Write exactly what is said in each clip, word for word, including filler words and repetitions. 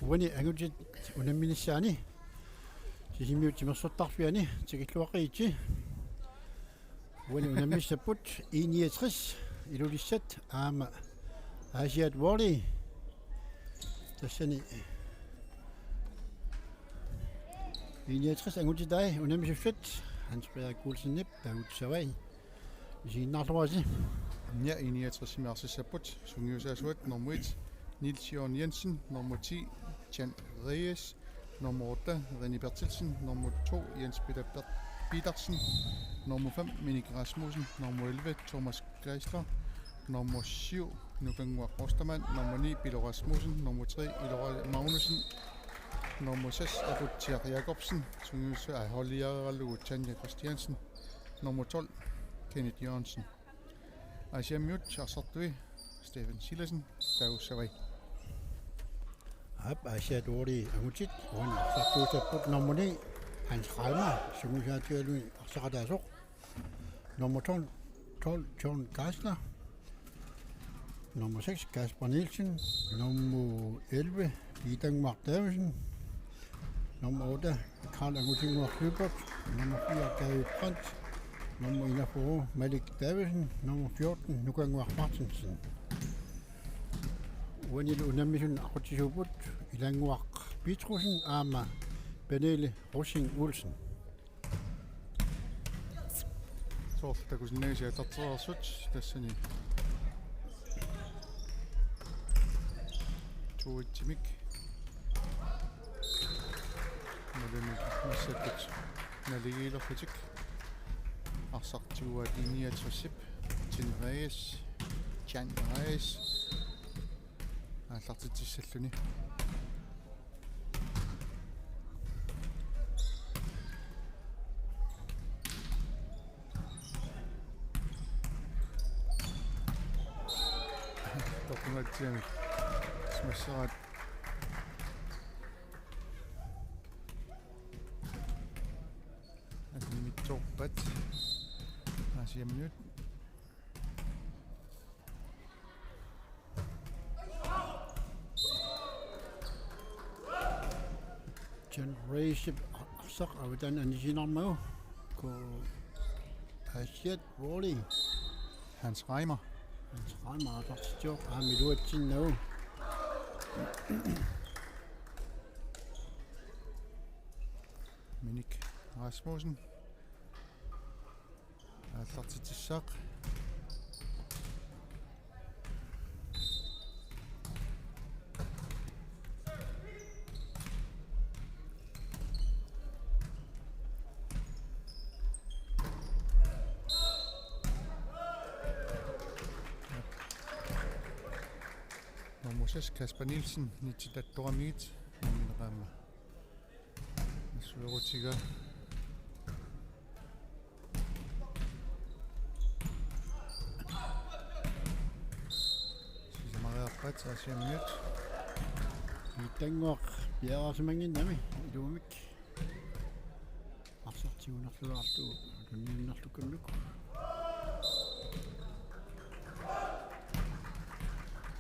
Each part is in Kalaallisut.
Uani angutit unamminissaanni Sisimiut timersortarfianni tikilluaqigitsi. Uani unammissapput I niogtres Ilulissat aamma Aasiaat Volley. Tassani I niogtres angutitai unammisussat Hans Frederik Olsenip takussavai. Isiginnaarluarisi. Ja, I niogtresimi arsissapput sungiusaasuat: nummer et, Niels Jørgen Jensen, nummer ti, Jan Reyes, nummer otte, René Berthelsen, nummer to, Jens Peter Ber-, Petersen, nummer fem, Minik Rasmussen, nummer elleve, Thomas Geisler, nummer syv, Nukannguaq Ostermann, nummer ni, Pilo Rasmussen, nummer tre, Ilora Magnussen, nummer seks, Abutiaq Jakobsen, sungiusa-, aa, holdiaralugu Tanja Christiansen, nummer tolv, Kenneth Jørgensen. Aasiammiut arsartui Steffen Silassen takussavai. Aap, Aasiaat Volley angutit uani arsartuussapput: nummer ni, Hans Reimer, sungiusaatigaluni arsaqataasoq. Nummer tolv, tolv, John Geisler. Nummer seks, Kasper Nielsen. Nummer elleve, Peter Mark Davidsen. Nummer otte, Karl Angutinguaq Lyberth. Nummer fire, David Brandt. Nummer enogfyrre, Malik Davidsen. Nummer fjorten, Nukannguaq Martinsen. Uanilu unammisut aqutsisuupput Ilannguaq Petrussen aamma Pernille Rosing Olsen. Soorlu takusinnaavat aallartereersut tassani. Tuitsimik. Malunnut massakkut naligiilerlutik. Arsaq tiguaat I niogtresip. Jan Reyes. Jan Reyes. Aallartitsissalluni. Toqungatsiamik smasseraat. Asimmitsoorpat. Aasiammiut. Jan Reyesip arsaq avataani anisinarmagu. Ko Aasiaat Volley. Hans Reimer. Hans Reimer aallartitsivoq aamma iluatsinnagu. Minik Rasmussen. Aallartitsissaaq. Nummer seks, Kasper Nielsen, nitti tattoramigit, nammineq aamma. Nassuerutiga. Sisamariarpat Aasiammiut. Ilannguaq piareersimannginnami iluamik. Arsaq tigunerlulaarlugu tunniunnerlukkamik.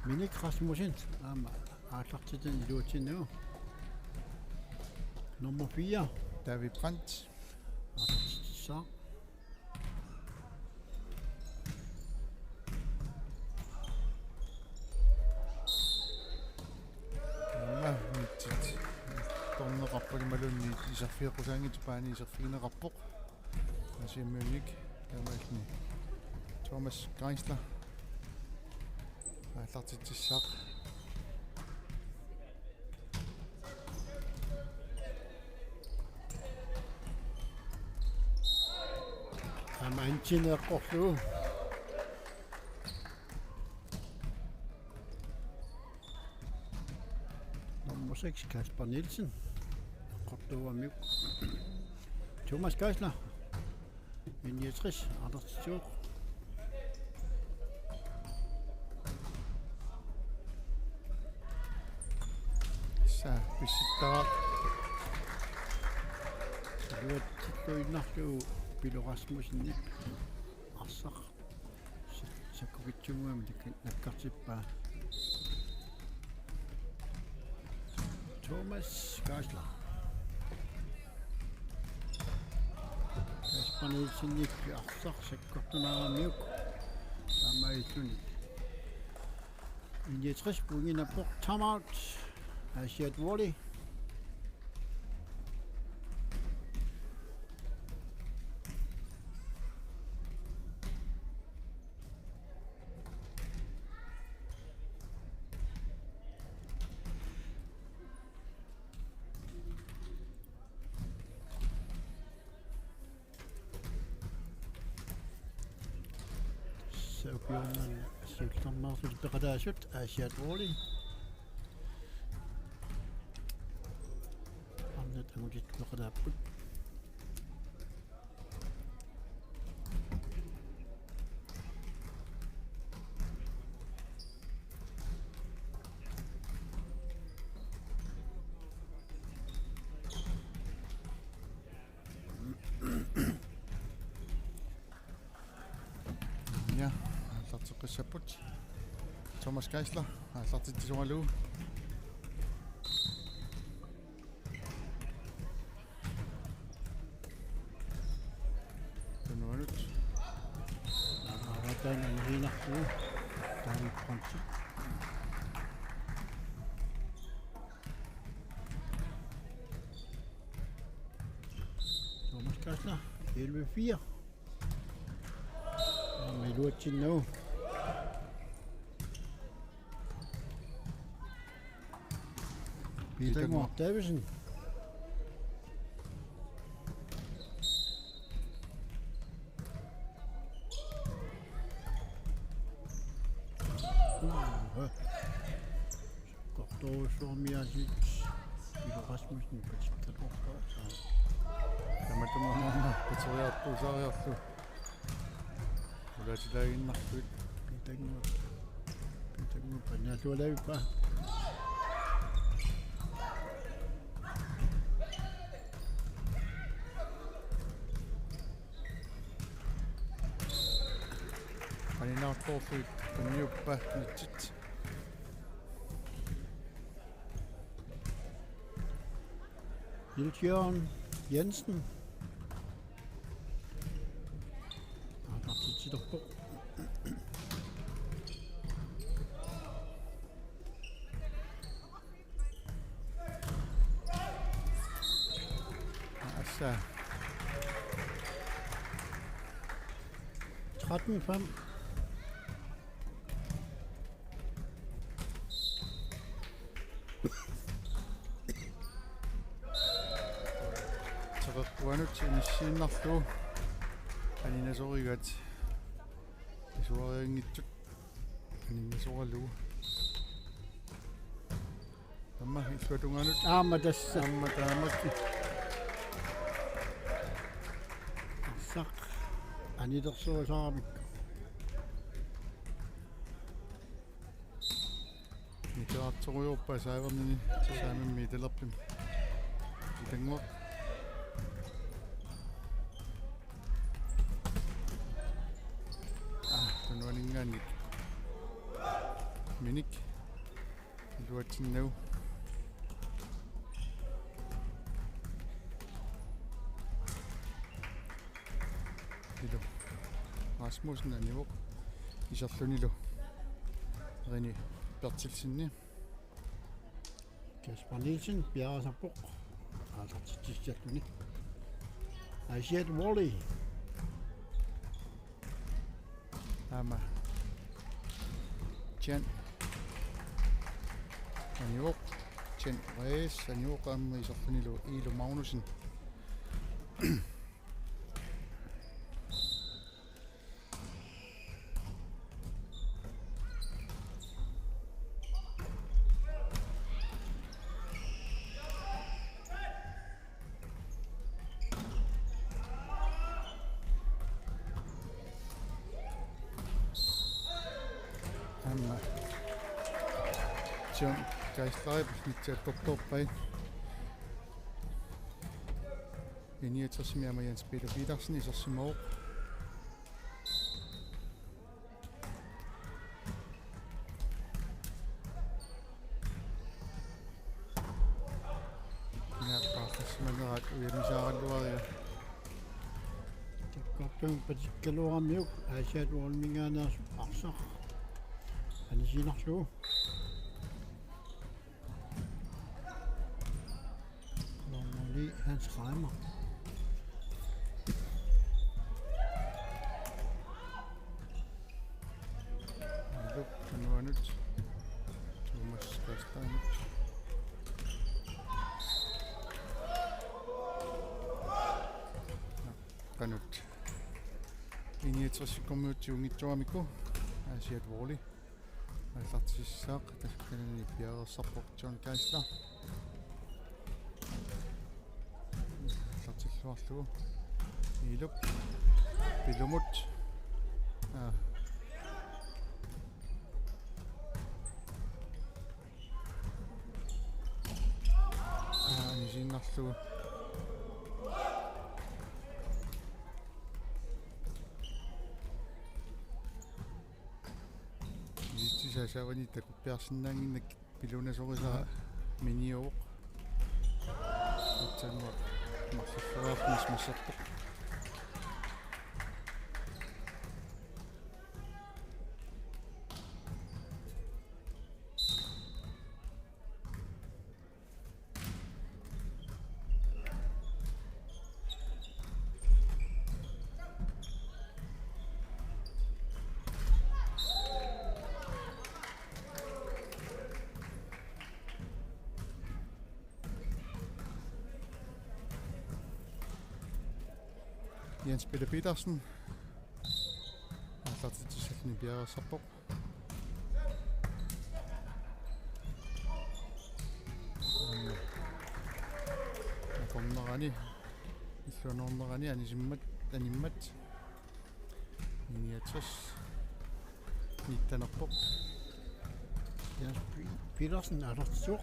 Minik Rasmussen aamma aallartitani iluatsinnagu. Nummer fire, David Brandt. Aallartitsissaaq. Aamma mitsit torneqarput imaluunniit iserfigeqqusaanngitsoq, paani iserfigineqarpoq. Aasiammiunit taamaalilluni Thomas Geisler aallartitsissaaq. Aamma antineeqqorlugu. Nummer seks, Kasper Nielsen. Eqqortuugamik. Thomas Geisler. N niogtres, aallartitsivoq. Sa pissittaaq. Iluatsilluinnarlugu Pilo Rasmussenip arsaq. Sakkukitsunnguamik nakkartippaa. Thomas Geisler. Kasper Nielsenip arsaq sakkortuneramiuk taamaalluni. Niogtres pointinappoq, timeout. Asiat Wally. Saupiornan siullermeersut peqataasut Asiat Wally. Arnat angutitut peqataapput. Ja, aallarteqqissapput. Thomas Geisler aallartitsisoralugu. Tunuanut. Aamma taanna anigiinnarlugu. Taanna qansi. Thomas Geisler, elleve fire. Aamma iluatsinnagu. Peter Ngor Davidsen. Uha. Kortorusuarmiaasiit Ilo Rasmussen patittaluarpaa. Tamatuma pateriartu usaariartu. Ulaatilaaginnarput. Pitanngu. Pitanngu pannalualavippaa. Aninaartoorluit tunniuppa nitsit. Niels Jørgen Jensen. Aallartitsilerpoq. Assa. Tretten fem. Teqeqquanut inissiinnarlugu aninasorigaat isuarianngitsut aninasoralugu. Aamma illuatungaanut. Aamma tassa. Aamma taamak. Arsaq anilersorisaaramik. Nitaartorujoorpaa saavernini saamimmi italerpim. Itannguaq. Ah, tunuaninngaanniit. Minik. Iluatsinnagu. Ilo Rasmussen anivoq iserlunilu Rene Berthelsenip. Kasper Nielsen piareersarpoq. Aallartitsissalluni. Asiat Wally. Aamma Jan anivoq. Jan Reis anivoq aamma iserlunilu Ilo Magnussen. Aamma John Geislerip nitsaattortoorpai. Niogtresimi aamma Jens Peter Petersen isersimavoq. Manerat ujarnisaaraluariga. Takkortuumik patikkaluaramiuk Aasiaat Worldiminngaanneersoq arsaq anisinarlugu. Normali Hans Reimer. Alup tunuanut. Thomas Kastanut. Qanut. I niogtresikkormiut siunngitsoramikku Aasiaat Worldi aallartissaaq, tassanani piareersarpoq John Geisler. Aallartilluarlugu. Ilup. Pilumut. Aa. Aa, anisiinnarlugu. Ilitsi saasavani takuppiarsinnaannginnakkit pilunasorisara miniuvoq. Atsanua marlulluarpis masserpoq. Jens Peter Petersen. Aallartitsissalluni piareersarpoq. Akornerani, illuanornerani anisimmat, animmat. Niogtres. Nittenerpoq. Jens P-, Petersen aallartitsivoq.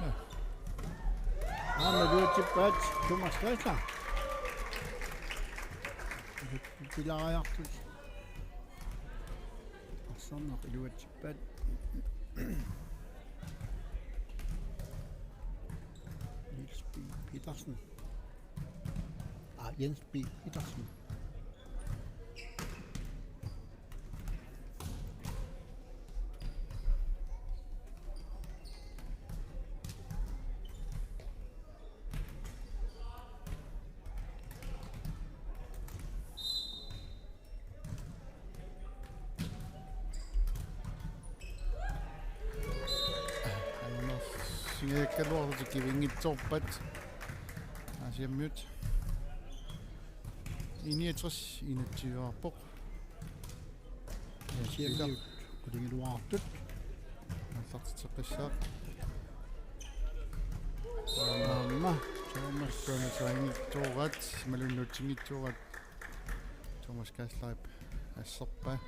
Ja. Aamma iluatsippaat Thomas Geisler. Pilaariartut. Arsarneq iluatsippaat. Niels P. Petersen. Aa, Jens P. Petersen. Alunaarsingajakkaluarlutik kivinngitsoorpat Aasiammiut. I niogtres enogtyveerpoq. Aasiammiut qulingiluaartut. Aallartitseqqissaaq. Aamma Thomas. Thomas anngitsoorpaat, imaluunniit nuutsinngitsoorpaat. Thomas Geislerip asserpaa.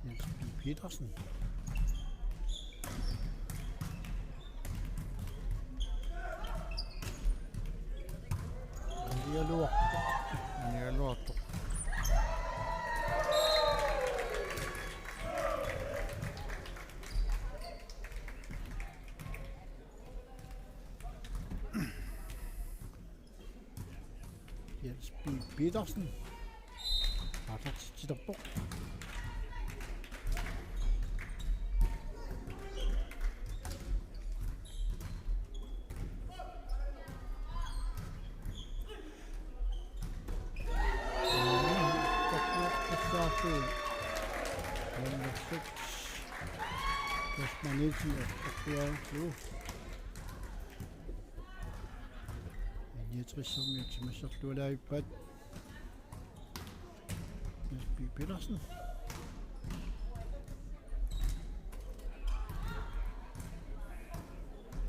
Jens P. Petersen. Anigaluartoq. Anigaluartoq. Jens P. Petersen. Aallartitsittarpoq. Nummer seks. Kasper Nielsen, Kasper Nielsen. Niogtressermiut timasserlualaarpaat. Jens P. Petersen.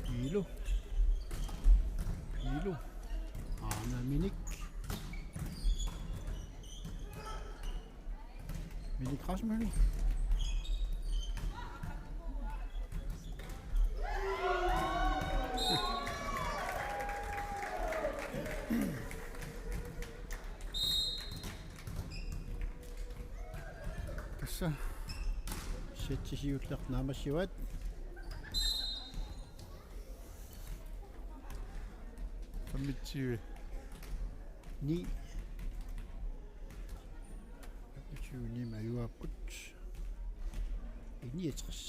Pilu. Pilu. Aana Minik. Minik Rasmussen. Sæt siulleq naammassivaat. Femogtyve ni. Femogtyve ni majuapput. I niogtres.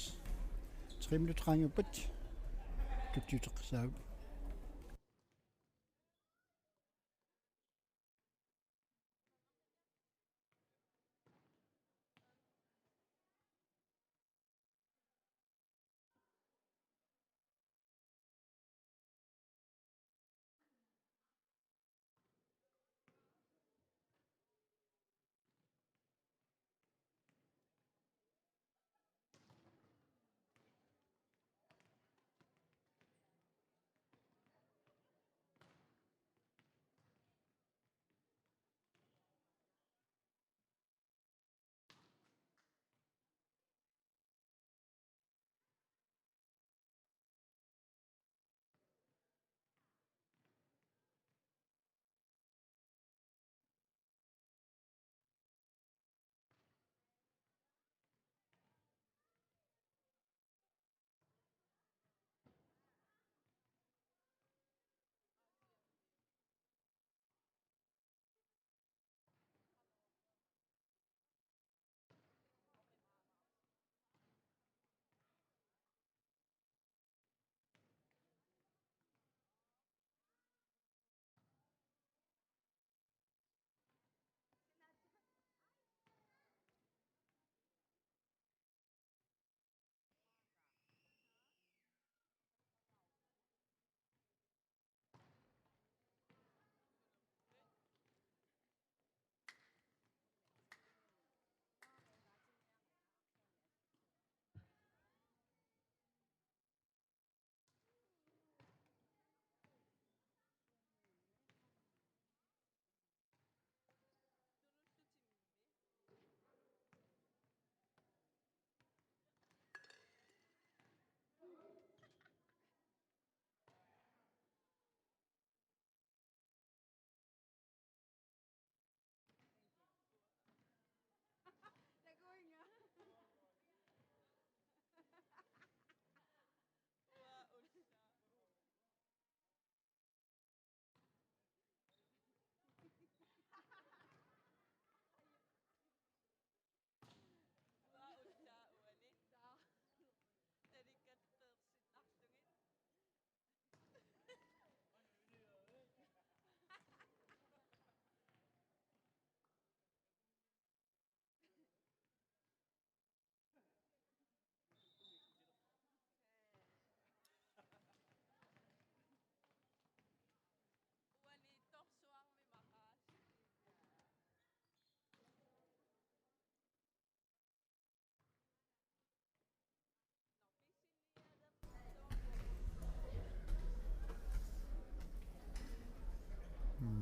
Tre minutter qaangiupput. Tuttuuteqqissaagut.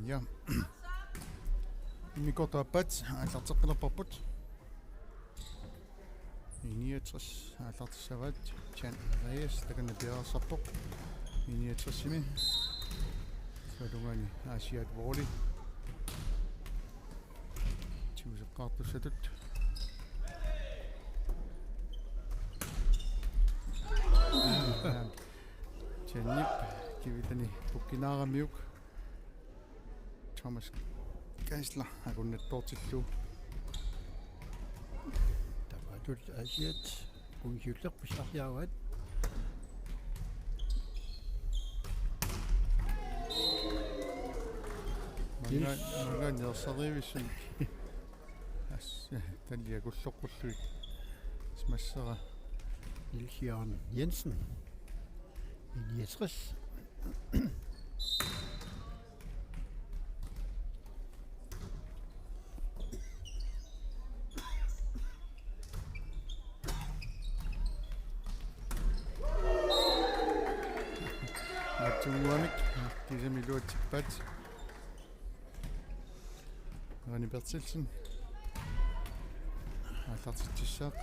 Ja. Immikkoortup aappaat aallarteqqilerparput. I niogtres aallartissavaat. Jan Reyes takanna piareersarpoq. I niogtres-imi. Soorunami Aasiaat Volley. Tiguseqqaartussatut. Janip kivitani pukkinaaramiuk. Thomas Geisler akunnattoortillugu. Tapaatut Aasiaat. Kun siulleq pissarsiaraat. Manga, Niels. Manga nersarivissun. As, taliakulloqqullugit. Smassera. Niels Jørgen Jensen. I niogtres. Matsunnguamik, kisami iluatsippaat. Rani Berthelsen. Aallartitsissaaq.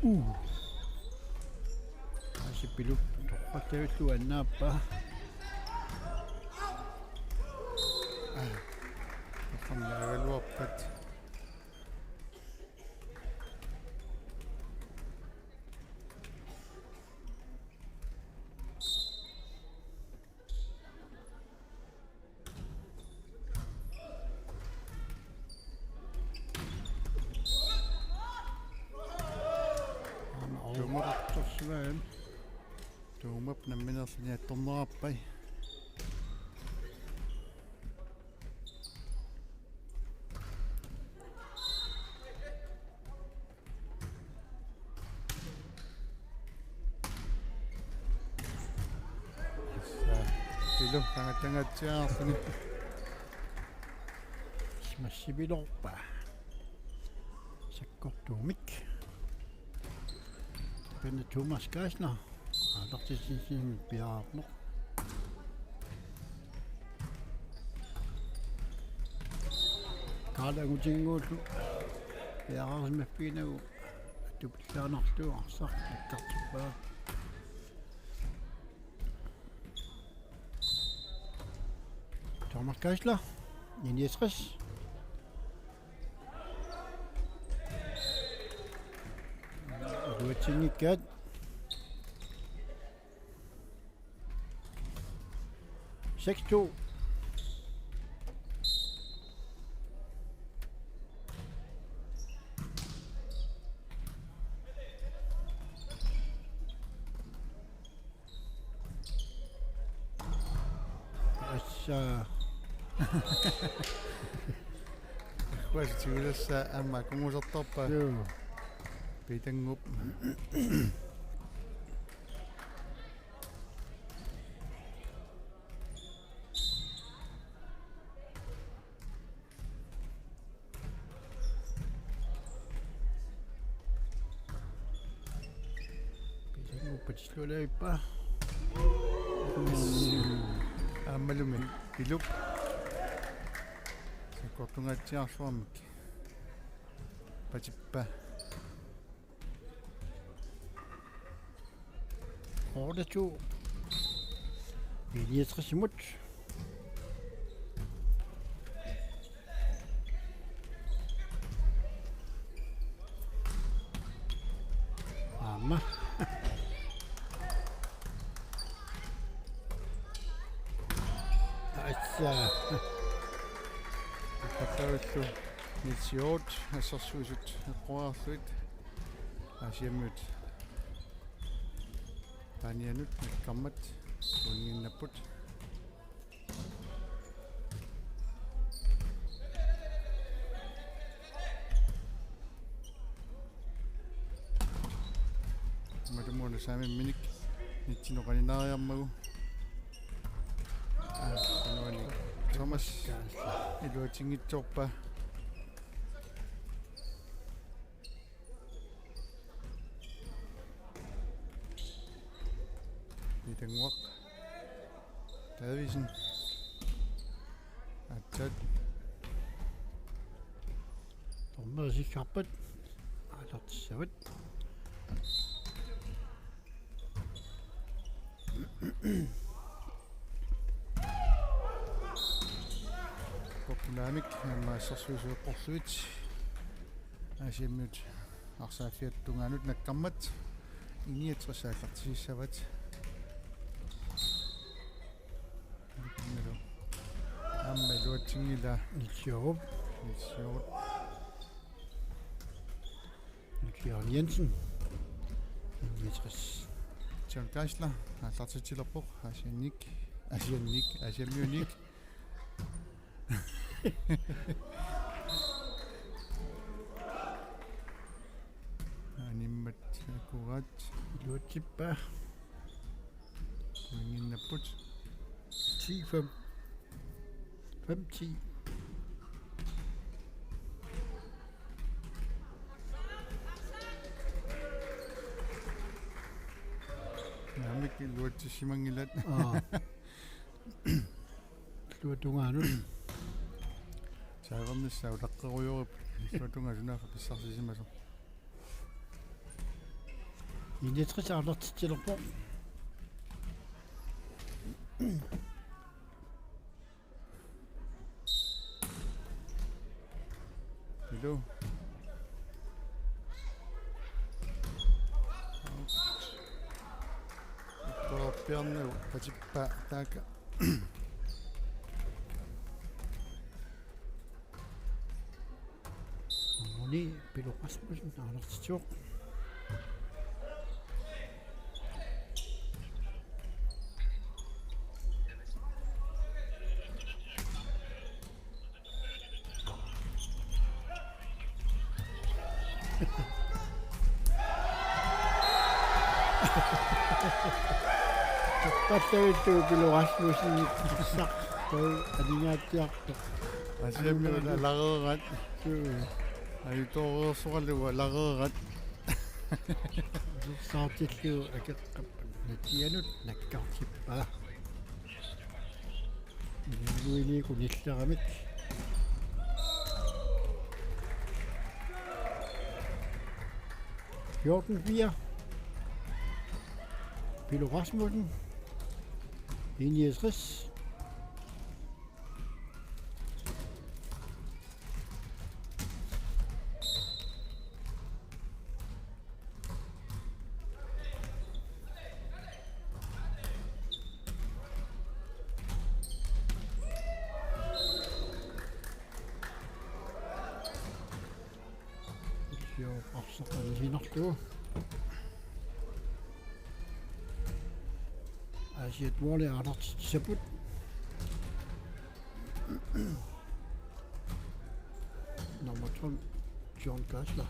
Uh. Aasiit Pilup Tavillu annaappaa. Aa. Qamnaagaluarpat. Tuumap. Tuumap nammineerluni attornerarpai. Tassa Pilu qangatangaatsiarluni. Smashi Piluarpa. Sakkortuumik. Pene Thomas Geisler. Aallartitsinni piaarpoq. Kaala angutinnguullu. Piaarsimaffiinagu. Attupillaanarlu arsaq nakkartippaa. Thomas Geisler, niogtres. Iluatsinngikkaat. Seks to. Assa. Kuasitiulassa aamma kungusartarpa. Joo. Piitannguup. Pisannguppat sillualaippa. Aammalumi Pilup. Sakkortungaatsiarsuarmik. Patippa. Otte to. B niogtres imod. Aamma. Assa. Takkavittu Nils Hjort, assersuisut eqqoriarlugit. Aasiammiut Paanianut nakkarmat pointiinnapput. Matumuuna saamimminik nitsineqarniariarmagu. Aa, inuani Thomas iluatsinngitsoorpaa. Piitannguaq. Davidsen. Atsat. Dommerit isikkarpat. Aallartissavat. Kokkunaamik aamma assersuisut eqqorlugit. Aasiammiut arsaaffiata tungaanut nakkarmat. I niogtres aallartissavat. Aamma iluatsinngilaa. Nils Hjort. Nils Hjort. Nils Jørgen Jensen. Niogtres. John Geisler, aallartitsilerpoq, Aasiannik, Aasiannik, Aasiammiunik. Animmat akurat. Iluatsippaa. Pointiinnapput. Ti fem. Fem ti. Naamik iluatsissimanngilat. Aa. Illuatungaanut. Saavernissaa utaqqerujoorip. Illuatungaa sunaaffa pissarsisimasoq. Niogtres aallartitsilerpoq. Pilu. Torpiarnu patippaa taakku. Uni Pilu Rasmussen aallartitsivoq. Toqqallavillugu Pilu Rasmussen issaq toi aningaatsiartoq. Asiammi ulareerat. Suu. Ajutoorsoralugu ulareerat. Saartillugu akeqqap natsianut nakkartippaa. Inuiliiku nilleramik. Fjorten fire. Pilu Rasmussen. Enogtres. Joo, arsaq anisinarlugu. Aasiaat måli aallartitsissapput. Nummer tolv, John Geisler.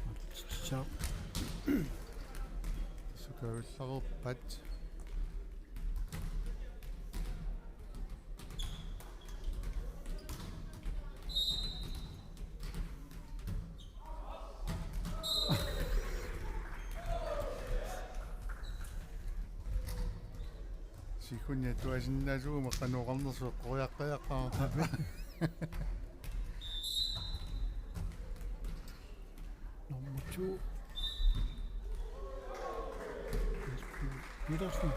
Aallartitsissaaq. Sukavillaqarpat. Sikunni atuasinnaasuuguma qanoq oqarnersoq eqqoriaqqajaqqaarpaa. Nummer to. Petersen.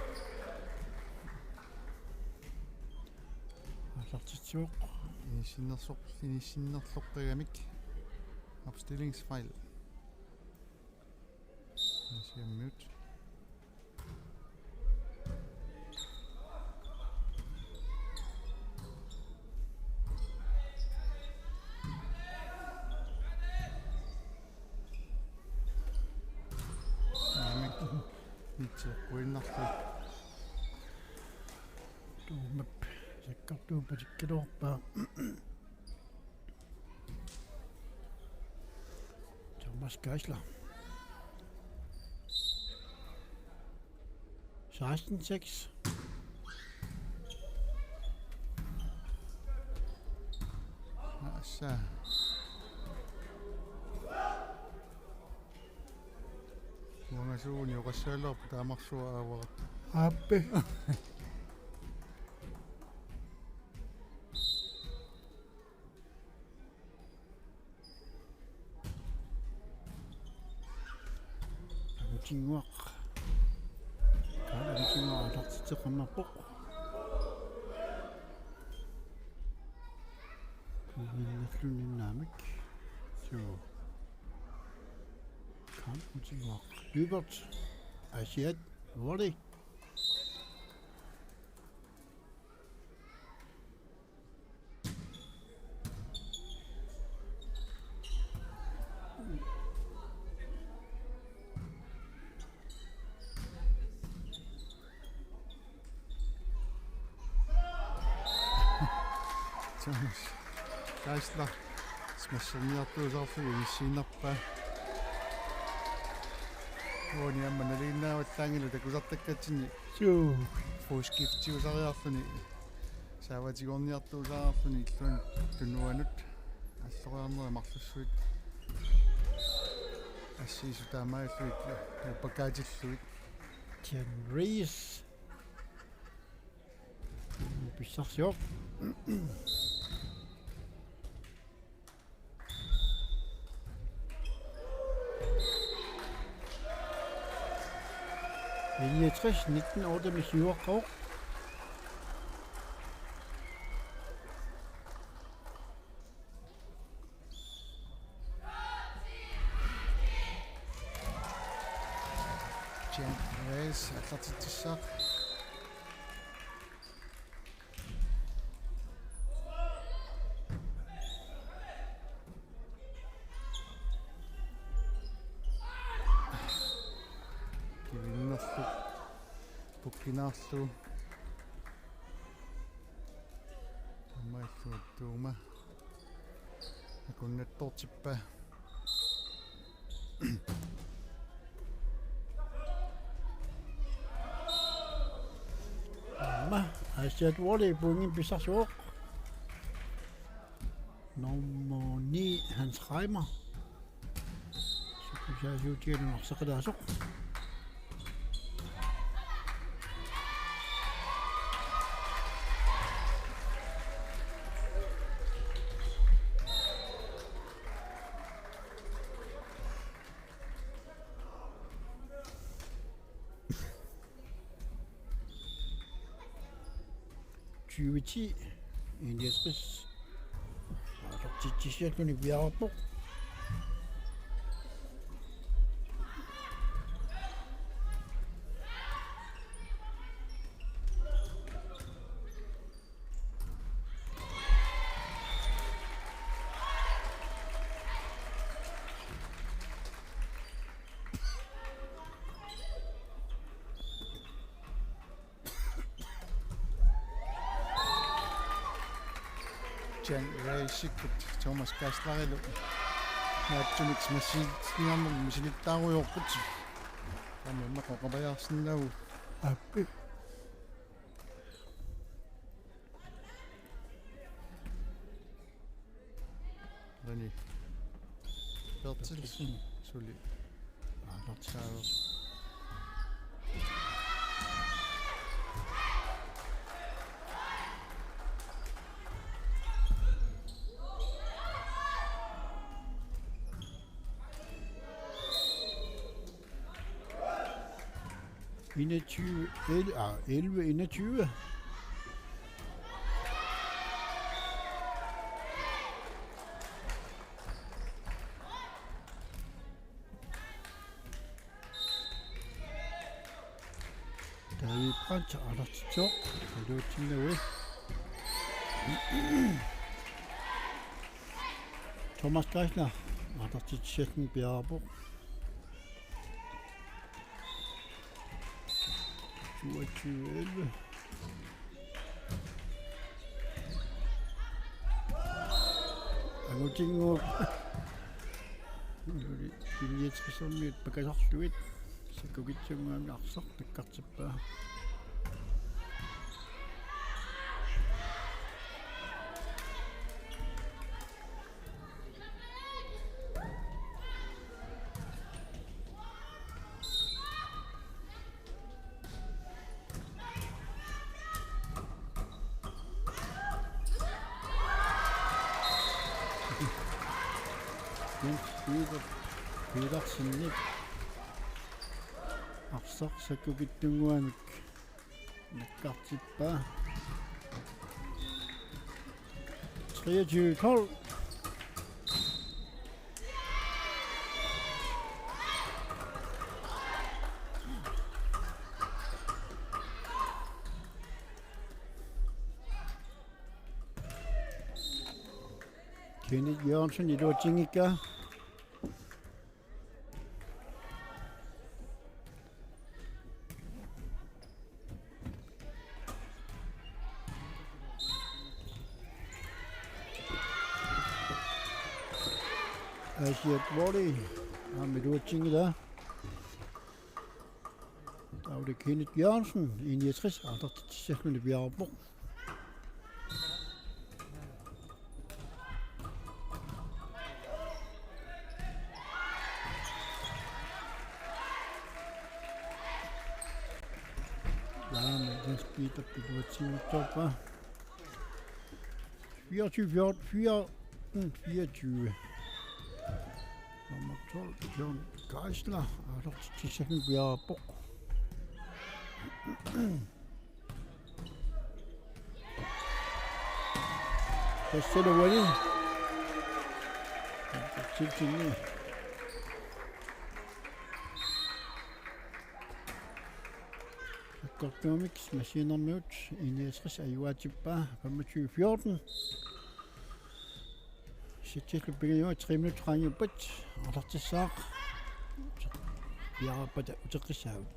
Aallartitsivoq. Inissinnersoq-, inissinnerloqqigamik. Opstillingsfejl. Aasiammiut. Naamik. Itseqquinnarput. Tuumap sakkortuumik patikkaluarpaa. Thomas Geisler. Seksten seks. Assa. Uangasuuguni oqassagaluarpoq taamarsuaq aavara. Aappi. Angutinnguaq. Angutinnguaq aallartitseqqammerpoq. Kuuminnalluni naamik. Suu. Angutinnguaq. Lybert. Aasiaat. Uorli. Thomas Geisler smasherniartuusaarlugu inissiinnarpaa. Uani aamma nalinginnaavallaanngilaq takusartakkatsinni. Suu. Fodskiftiusariarluni. Saavatigoorniartuusaarluni illuanut tunuanut alloriarnerit marlussuit. Assiisut taamaallutik nuuppakaatillugit. Ken Reis. Pissarsivoq. Niogtres nitten otte med syvogfyrre. Jan Reis, aallartitsissaaq. Kivinnerlu pukkinaarlu. Aamma illuattuuma akunnattoortippaa. Aamma Aasiaat Volley pointimik pissarsivoq. Nummer ni, Hans Reimer. Sukusaasiutigalugu arsaqataasoq. Tyve ti, enogtres. Aallartitsissalluni piareerpoq. Jan Reisikkut Thomas Geislerlu naatsumik smashingniarnermik misilittaarujoorput. Aamma immaqa oqapajaarsinnaavugut. Aappi. Rene Berthelsen suli. Aallartissaavat. Enogtyve, el-, ah, elleve enogtyve. David Brandt, aallartitsoq, iluatsinnagu. Thomas Geisler, aallartitsissalluni piareerpoq. Toogtyve elleve. Angutinnguup. Illi-, illiatsersormiut pakasarlugit. Sakkukitsunnguamik arsaq nakkartippaa. Jens Peter Petersenip arsaq sakkukitsunnguamik nakkartippaa. Treogtyve tolv. Kenneth Jørgensen, iluatsinngikkaa. Aasiaat Volley. Aamma iluatsinngilaa. Taava Kenneth Jørgensen, enogtres, aallartitsissalluni piareerpoq. Jaan, Jens Peter Petersen, fireogtyve fjorten, fjorten fireogtyve. Nummer tolv, John Geisler, aallartitsissalluni piareerpoq. Tassalu uani. Tilsinni. Sakkortuumik Massiinermiut I niogtres ajugaatippaa femogtyve fjorten. Sættillu pingajuat tre minutsit qaangiuppat aallartissaaq. Piareerpata uteqqissaagut.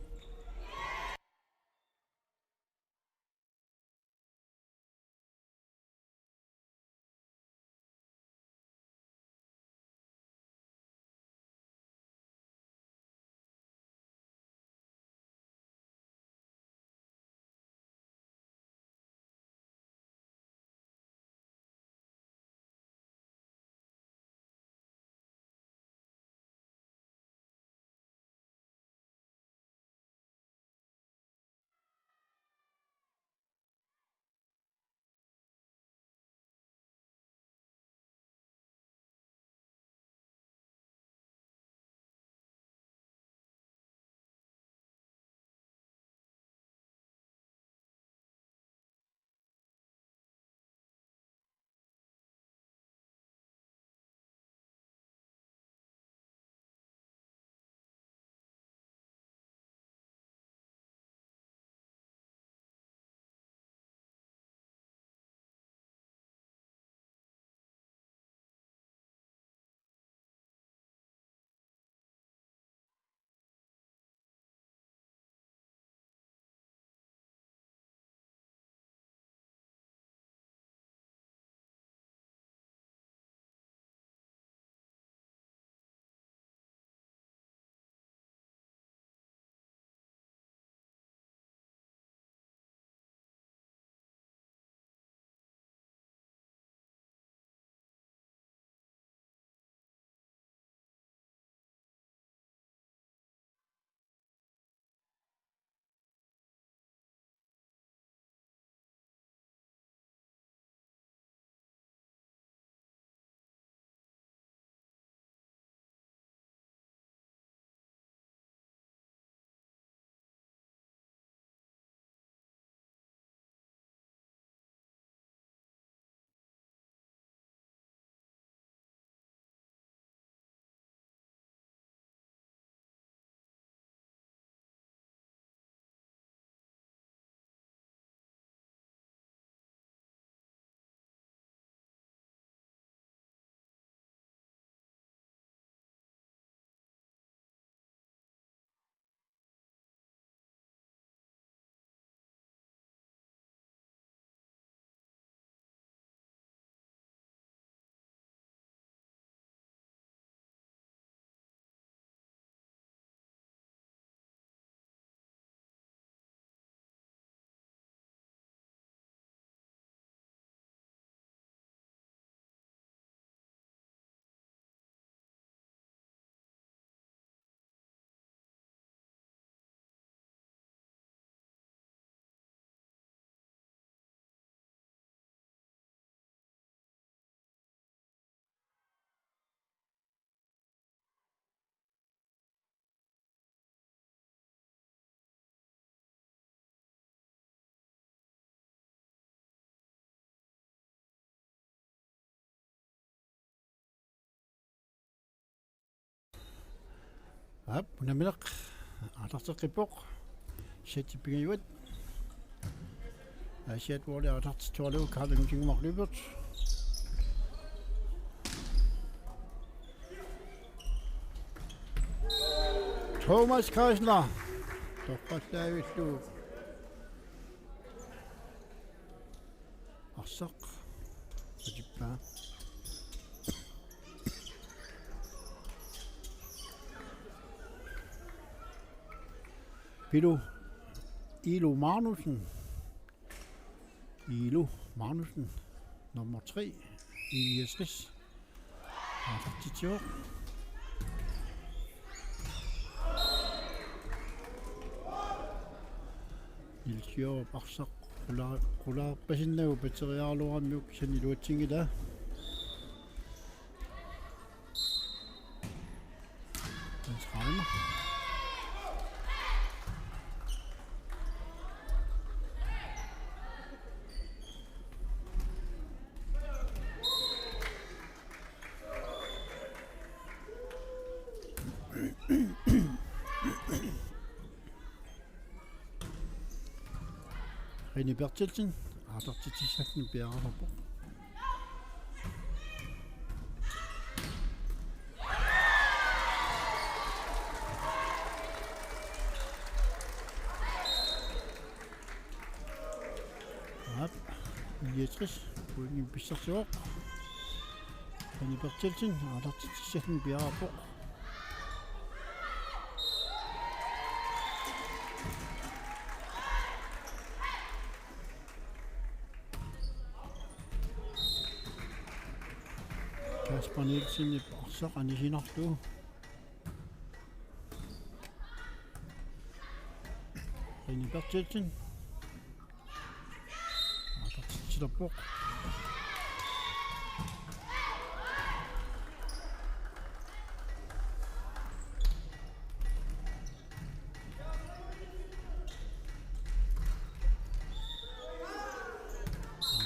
Aap, unammineq aallarteqqippoq. Sættit pingajuat. Aasiaat Volley aallartittuaralugu Karl Angutinguaq Lyberth. Thomas Kreisler. Torrallaavillugu. Arsaq. Patippaa. Pilu. Ilu Magnussen. Ilu Magnussen. Nummer tre. Elias Ries. Aallartitsivoq. Niels Jørgen Arsaq qula-, qulaarpasinnagu pateriaaluaramiuk saniluatsinngila. Hans Reimer. Rene Berthelsen, aallartitsissalluni piareerpoq. Aap, niogtres, pointi pissarsivoq. Rene Berthelsen, aallartitsissalluni piareerpoq. Kasper Nielsen, arsaq anisinarlugu. Rene Berthelsen. Aallartitsilerpoq.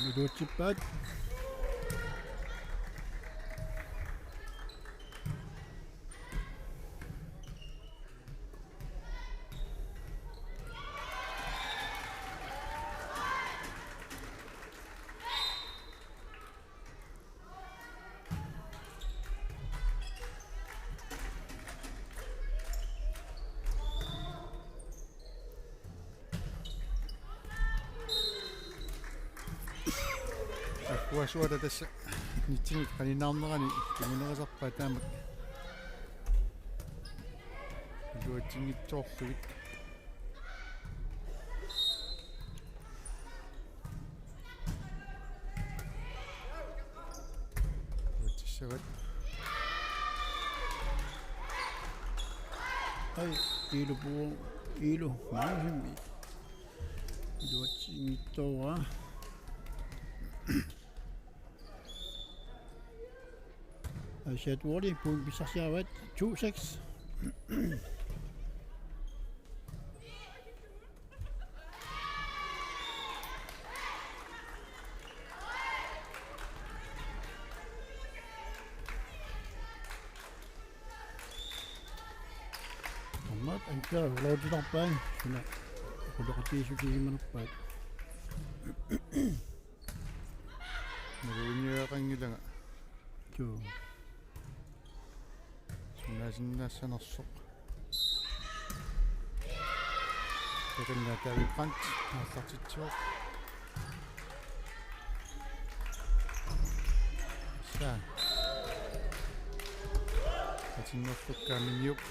Iluatsippaat. Agguasuata tassa nitsinut qaninnaarnerani kingunerisarpaat taamak. Iluatsinngitsoorlugit. Iluatsissavat. Ai, Iilu Puu, Iilu Magnussen. Iluatsinngitsoorpaa. Aasiaat Uorli, pointi pissarsiaraat, to seks. Aamma angilaarluarpaat, suna quleqatigiissutigiumanerpaat. Naluunniueqanngilanga. Juu. Sunaasinnaassanersoq. Takanna David Brandt, aallartitsivoq. Saa. Atinnerlukkaaminiuk.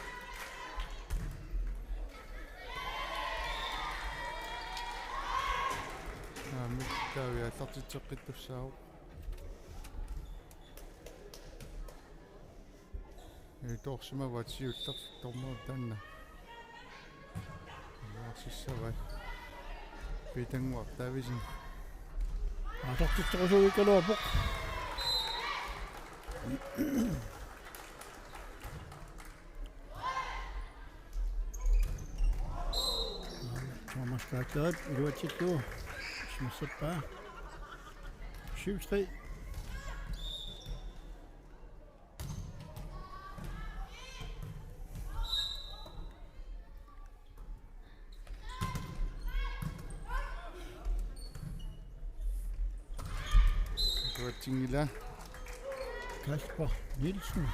Aamma David aallartitseqqittussaavoq. Ee, toorsimavaat siulleq tormoor taanna. Aarsissavai. Piitannguaq Davidsen. Aallartitserusuugaluarpoq. Thomas Kajtaarip iluatsillugu. Smasappaa. Syv tre. Iluatsinngilaq. Kasper Nielsen.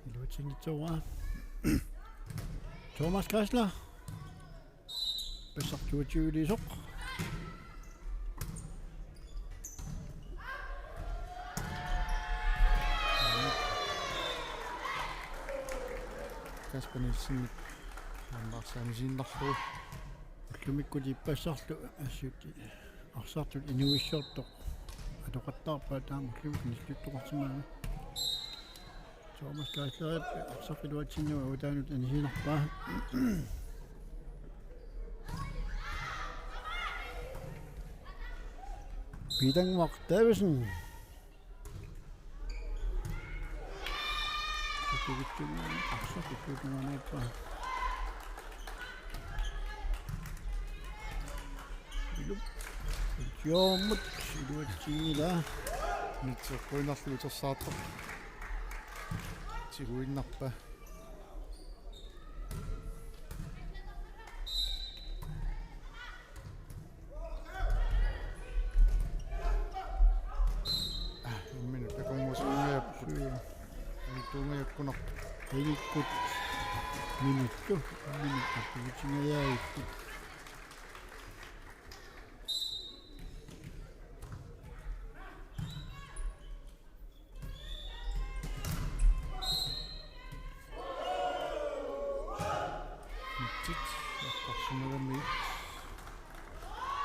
Iluatsinngitsoorpaa. Thomas Kreisler. Ippassaq toogtyveliisoq. Kasper Nielsen aamma arsaq anisiinnarlugu. Ullumikkut ippassarlu assut arsartut inuuissiortoq atoqattaarpaat taama ullumikkut nillittoqarsimagami. Thomas Geislerip arsaq iluatsinnagu avataanut anisiinnarpaa. Piitannguaq Davidsen. Tukuvittunnguaq arsaq tukuvittunnguaq. Ilup. Joomut iluatsinngilaq. Nitseqquinnarlugu utersaartoq. Tiguinnarpa. Ah, imminut takunngusunngajappoq. Ajutuungajakkunarpoq. Ajukkut. Minuttu. Minuttu. Ajutingajajukkut. Mitsit, eqqarsimagamiuk.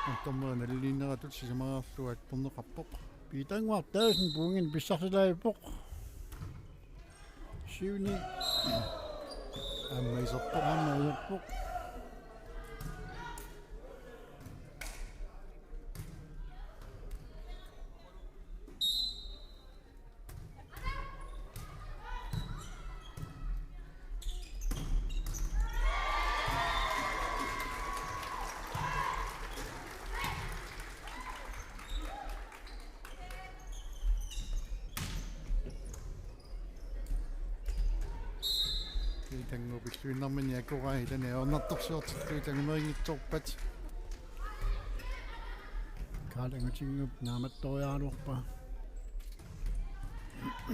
Antormera naliliinneratut sisamariarlugu attorneqarpoq. Piitannguaq Davidsen puunngin pissarsilaajuppoq. Syvni. Aamma iserpoq. Aamma iserpoq. Piitannguup illuinnarmini akorai ilani ajornartorsiortillugit angumeringitsoorpat. Karl Angutinguup naammattoriaraluarpaa.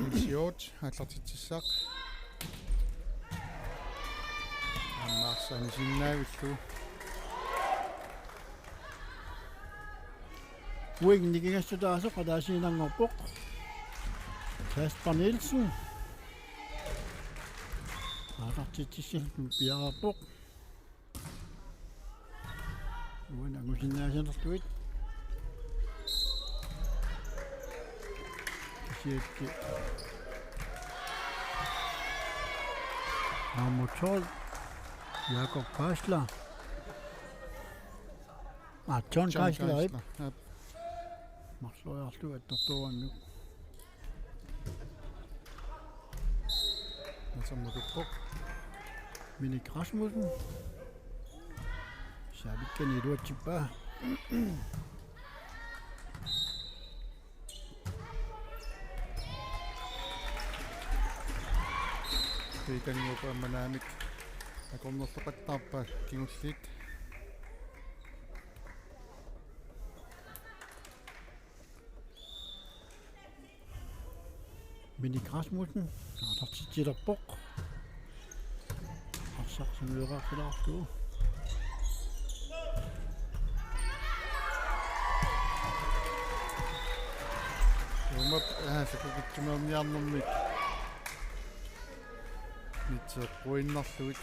Ilsiot aallartitsissaaq. Aamma arsaq anisinnaagullu. Wing nikingassutaasoq ataasiinnanngorpoq. Kasper Nielsen. Aallartitsissallugu piareerpoq. Uani angusinnaasanerlugit. Kisianni nummer tolv, Jakob Geisler. Ah, John John Geisler, Geisler. Jep. Marloriarlugu attortuugaluarpoq. Nasammatuppoq. Minik Rasmussen. Saavikkani iluatsippaa. Piitannguup aamma naamik akornerloqattaarpaa kingulliit. Minik Rasmussen, aallartitsilerpoq. Arsaq simuleqarfilaarlugu. Uumap, aa, sakukitsumeerniarnermik. Mitseqquinnarlugit.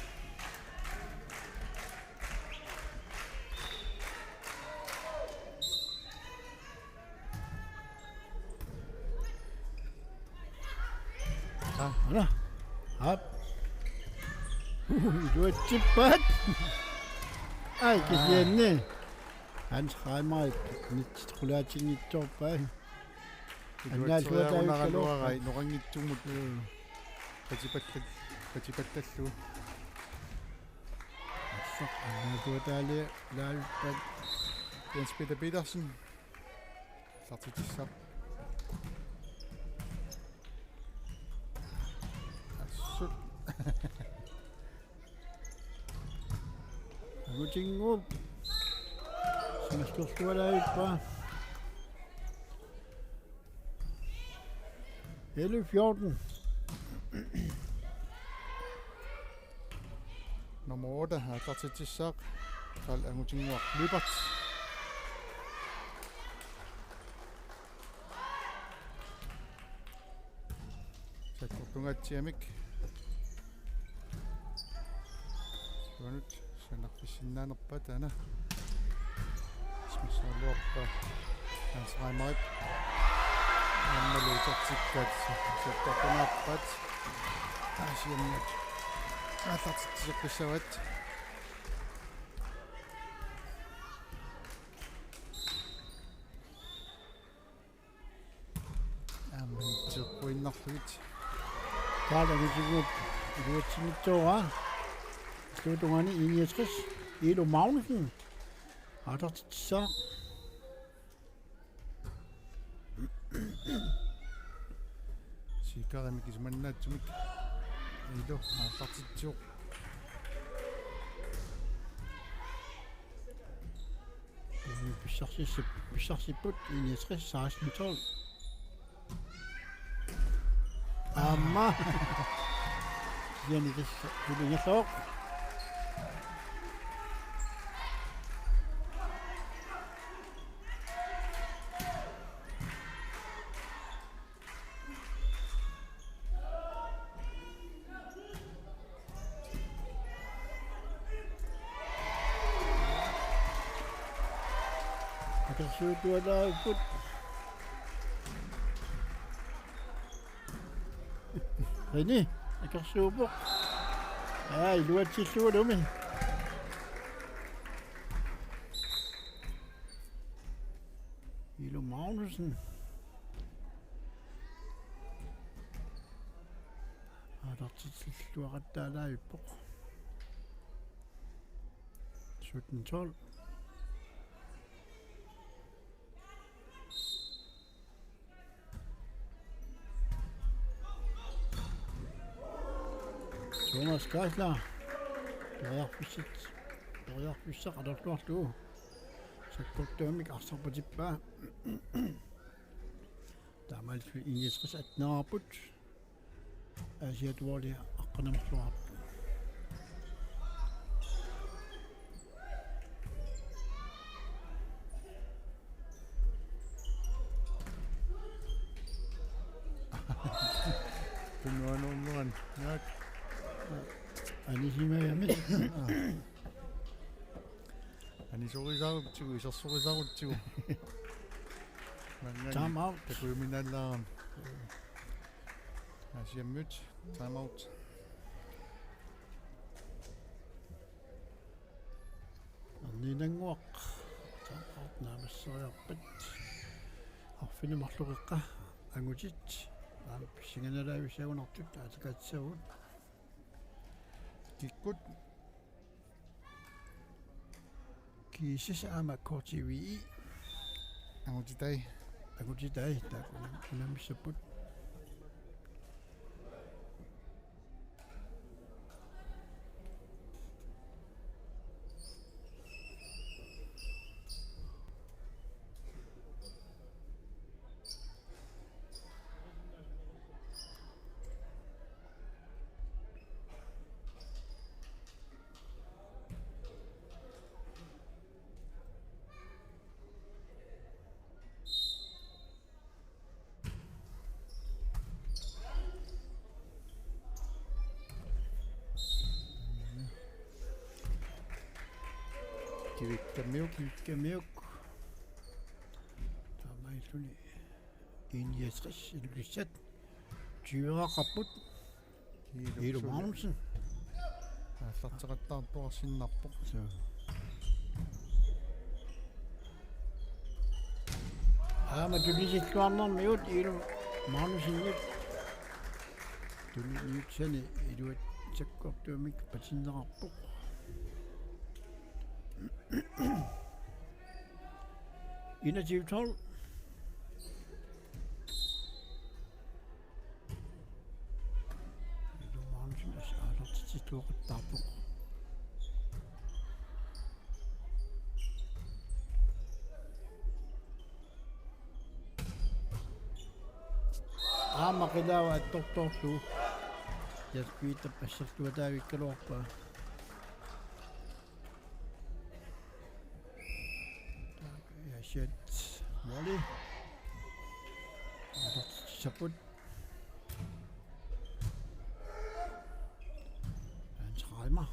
Aa, ana. Aap. Iluatsippaat. Ai, kisianni. Hans Reimer, nitsit qulaatinngitsoorpai. Annaalluataavik iluatseriarunaraluarai, kaluarpa. Noqanngitsumut. Mm. Patipallat-, patipallallugu. Assut, annaalluataalialaarpat. Jens Peter Petersen. Aallartitsissaaq. Assut. Angutinguup. Simastuortualaarpaa. Elleve fjorten. Nummer otte, aallartitsissaaq. Karl Angutinguaq Lyberth. Sakkortungaatsiamik. Uanut sanarfissinnaanerpaat taanna. Smissaluarpa Hans Reimerip. Aammalu utertikkaat sakkortunaarpaat. Aasianniat aallartitsisoqqissavaat. Aamma mitseqquinnarlugit. Karl Angutinguup iluatsinngitsooraa. Iluatungaani enogtres. Ilo Magnussen. Aallartitsissaaq. Siikarimik isumannaatsumik. Ilu, aallartitsivoq. Pissarsissip-, pissarsipput I niogtres seksten tolv. Aamma. Kisianni tassa suli ingerlavoq. Akersuuttualaapput. Rene akersuuppoq. Aa, iluatsillugulumi. Ilu Magnussen. Aallartitsilluaqattaalaavippoq. Sytten tolv. Thomas Geisler. Periarfissat. Periarfissaq atorluarlugu. Sakkortuumik arsarpatippaa. Taamaalilluni I niogtres atteneraarput. Aasiatuaali aqqaneq-marluarpoq. Tunuanuunneran naak. Anisimajami. Anisorisarutsigu, isersorisarutsigu. Mannga. Time out. Takujuminallaarami. Aasiammut, time out. Arniinannguaq. Time out naammasseriarpat. Arfineq-marluk qeqqa angutit. Aamma pissanganalaavissagunartut aallakaatissavagut. Kikkut. Kiisas aamma K T V I. Angutitai. Angutitai, taakku unammissapput. Kivikkamiuk, kivikkamiuk. Taamaalilluni I niogtres Ilulissat tyveqarput. Ilu Magnussen. Aallarteqattaartuarsinnarpoq. Suu. Aamma tunisilluarnermigut Ilu Magnussenip tuniniussani iluatsakkortuumik patinneqarpoq. Enogtyve tolv. Ilu Magnussenip aallartitsittuaqattaarpoq. Aamma qilaava attortorlu. Jasper Peter asserluataavikkaluarpaa. Ja, shit. Molly. Aallartitsissaput. Hans Reimer.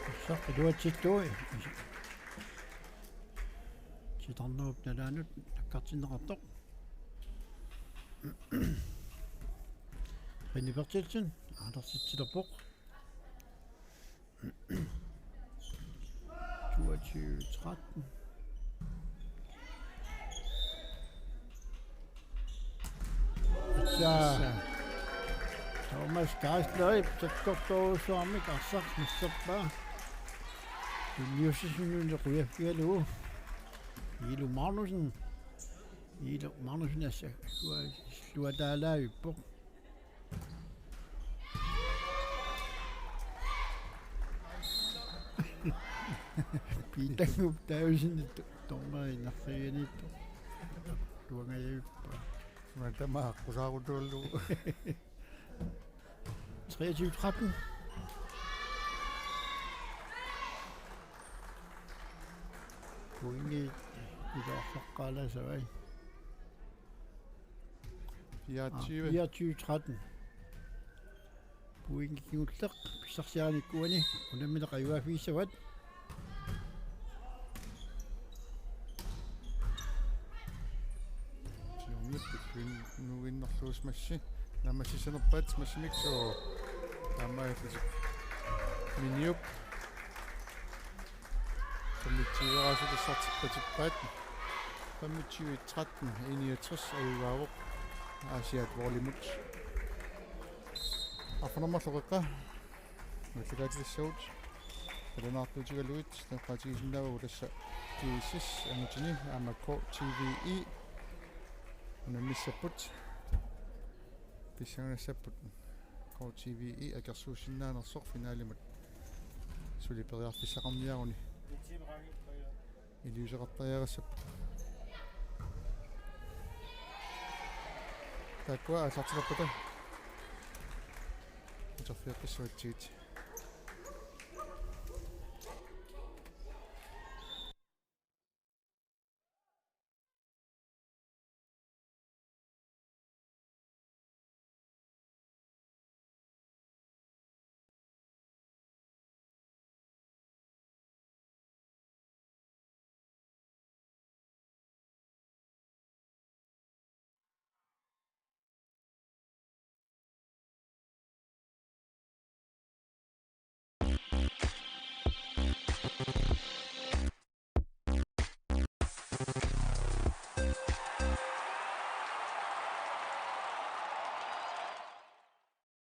Arsaq iluatsillugit. Sitarnerup nalaanut nakkartinneqartoq. Benny Berthelsen, Anders Titterborg. Toogtyve tretten. Assa. Thomas Geisler, sakkortoorsuarmik arsaq misserpaa. Juniorsisunut qujaffigalugu. Ilu Magnussen. Ilu Magnussen assa. Luataalaavippoq. Piitanngup taavisinnittu dommeri narrianiittoq. Tuangajavippaa. Una tamaat qusaarutuullu. Treogtyve tretten. Pointi ilorsaqqaalaasavai. Fireogtyve. Fireogtyve tretten. Pointi kingulleq pissarsiarinikuuani unammineq ajugaaffigissavat. Siornut nuuginnarlugu smashi. Naammassissanerpaat smashinik soo. Taamaalillutik. Miniup. Femogtyve-raasut tassartippatippaat. Femogtyve tretten, enogtres ajugaavoq Aasiaat Volley-mut. Arfineq-marluk qeqqa nuallakaatilissagut. Qallunaartuutigalugit nueqqatigisinnaavagut tassa G S S angutinni aamma K T V E unammissapput. Pissanganassapput K T V E akersuussinnaanersoq finalimut suli periarfissaqarniaruni. Iliuuseqartariaqassapput. Taakkua aallartilerpata uterfigeqqissavatsigit.